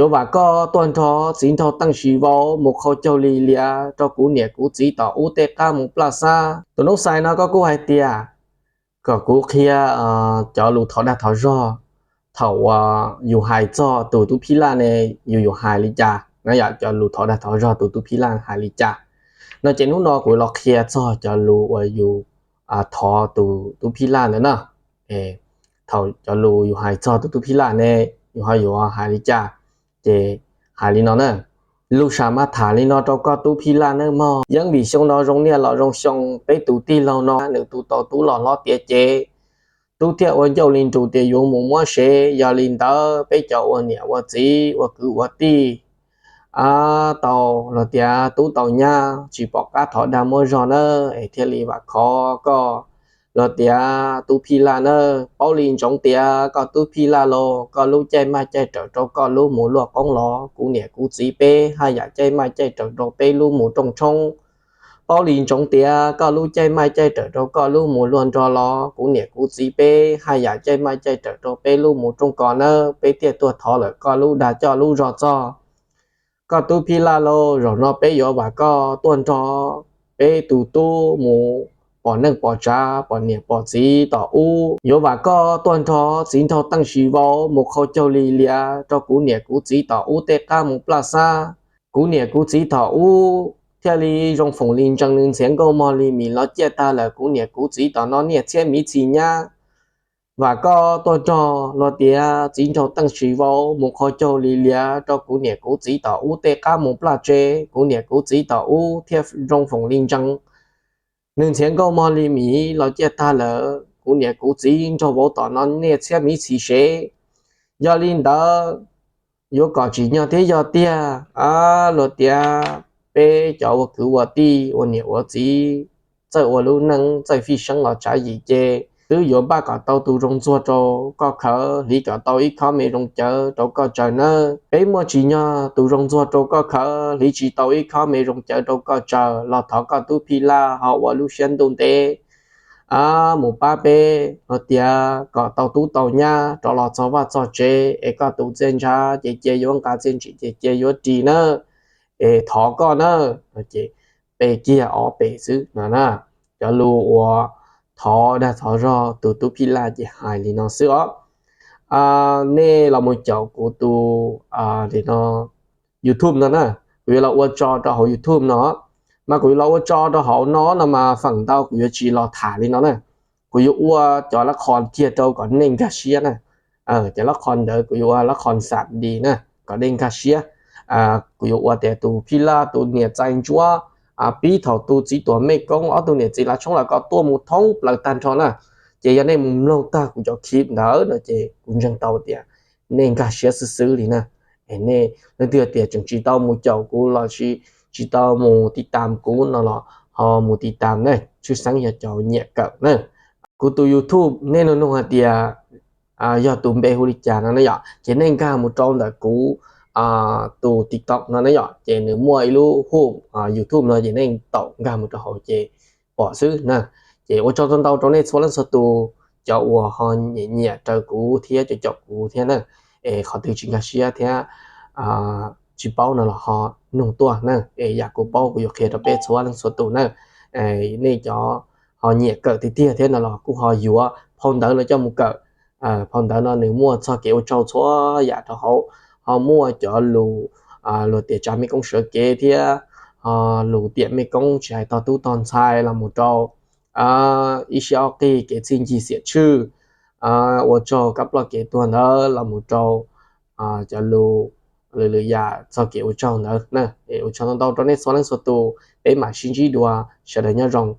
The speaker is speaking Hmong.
Yuav vam koj tuaj nrog txiv nraug Teej Sis Vau mus qhau caug li liav rau kuv niam kuv txiv tom ub tej qab mus plaj xab. Tus noob xais no koj kuj hais tias kom kuv qhia cov lus thov dag thov zog thaum uas yus hais txog tus tub phij laj ne, yus yuav hais li cas na yom, cov lus thov dag thov zog tus tub phij laj hais li cas no. Ces hnub no kuv los qhia txog cov lus uas yus thov tus tub phij laj ntawd na. Thaum cov lus yus hais txog tus tub phij laj ne, yus ho yuav hais li cas, ces hais li no na. Lus sam mas tham li no rau koj tub phij laj nawb mog. Yeeb vim xyoo no zoo niaj los zoo xyoo, peb tus tij laug no nws tu tau tub los hlob tiav ces tub thiaj ua ncauj li nrus tias yuav mus muab sev. Yog li ntawd peb cov ua niam ua txiv ua kwv ua tij tau los tias tub tau nyab tsis pom qab thov dag muab zog na, es thiaj li vam khov koj los tias tub phij laj na. Paub li ntsoov tias koj tub phij laj los koj lub caij maj caij rawm rau koj lub mus luaj qoob los kuv niam kuv txiv peb haj yam caij maj caij rawm rau peb lub mus rooj tshoob. Paub li ntsoov tias koj lub caij maj caij rawm rau koj lub mus luaj nrog los kuv niam kuv txiv peb haj yam caij maj caij rawm rau peb lub mus rooj kos nawb, peb thiaj tuaj thov lawm koj lub dag coj lub zog txog. Koj tub phij laj lauj, zaum no peb yuav vam koj tuaj nrog peb tus tub mus pom neej pom tsav pom niam pom txiv tom ub. Yuav vam koj tuaj nrog txiv nraug Teej Sis Vau mus qhau caug li liav rau kuv niam kuv txiv tom ub tej qab mus plaj xab. Kuv niam kuv txiv tom ub thiaj li zoo foom li ntsees, nws ntxhiav nkauj mog li mis los ciaj tag lawm, kuv niam kuv txiv tom no niaj txhiab miv txhis nyab. Vam koj tuaj nrog los tias txiv nraug Teej Sis Vau mus qhau caug li liav rau kuv niam kuv txiv tom ub tej qab mus plaj tsev, kuv niam kuv txiv tom ub thiaj zoo foom li ntsees. Nws ntxhiav nkauj mog li mis los ciaj tag lawm, kuv niam kuv txiv nraug vauv tom no niaj txhiab miv txhis sev. Yog li ntawd yuav kom tsim nyog thiab yog tiag, luag tias peb cov ua kwv ua tij ua niam ua txiv txawj ua lub neej txawj fij seeb los tsav yim ces twb yuav npaj kom tau tus zoo ntxuag rau koj khawv, hliv kom tau ib khob me zoo cawv rau koj tsaws nawb. Peb muaj tsim nyog tus zoo ntxuag rau koj khawv, hliv tsis tau ib khob me zoo cawv rau koj tsaws los thov koj tub phij laj ho ua lub siab ntuj ntev mus pab peb los tias kom tau tub tau nyab rov los txog vaj txog tsev, es koj tus txiaj ntsha ces cia yuav nqa, txiaj ntsim ces cia yuav ris nawb, es thov koj nawb. Ces pe kiag ob pem xwb no na. Cov lus uas thov dag thov zog tus tub phij laj ces hais li no xwb os. Nej los mus caum kuv tus, li no, YouTube no na, kuv yuav los ua tso rau hauv YouTube no. Mas kuv yuav los ua tso rau hauv no no mas feem ntau kuv yuav tsis los tham li no na. Kuv yuav ua cov lab qho kiag rau kom nej nkag siab na. Cov lab qho ntawd kuv yuav ua lab qho xam di na, kom nej nkag siab. Kuv yuav ua tias tus phij laj tus niam txais ntsuab pib thaum tus txiv tuam mej koob, ob tug niam txiv lav tshoob los kom tuaj mus thoob plaws tag nrho na. Ces yog nej mus mloog tag kuv cov clip ntawd no ces kuv ntseeg tau tias nej nkag siab xwb xwb li na. Nej leej twg tias tseem tsis tau mus caum kuv los sis tsis tau mus tiv tam kuv no los ho mus tiv tam na, tshwj xeeb yog cov nyiam kawm na. Kuv tus YouTube nej nug nug hais tias yog tus npe hu li cas no na yom, ces nej nkag mus rau ntawm kuv tus TikTok no na yom, ces nws muaj ib lub hu YouTube no ces nej taum nkag mus rau hauv ces pom xwb na. Ces ua tsaug ntau ntau rau nej txhua leej txhua tus, cov uas ho nyiam nyiam raws kuv thiab cov caum kuv thiab na. Es qhov twg tsis nkag siab thiab tsis paub no los ho nug tuaj na, es yam kuv paub kuv yuav qhia rau peb txhua leej txhua tus na. Nej cov ho nyiam kawm tiag tiag thiab no los kuj ho yuav phau ntawv no coj mus kawm. Phau ntawv no nws muaj txog kev ua tsaug txhua yam rau hauv, ho muaj cov lus, luag tias tsa mej koob sawv kev thiab ho lus tiam mej koob tsis hais tog tub tog ntxhais los mus rau ib siab ob qig kev txij ncig xiam tshwj, ua tsaug kab ploj kev tuag ntawd los mus rau cov lus lwm lwm yam txog kev ua tsaug ntawd na. Ua tsaug ntau ntau rau nej txhua leej txhua tus, peb mam sib ntsib dua, sawv daws nyob zoo.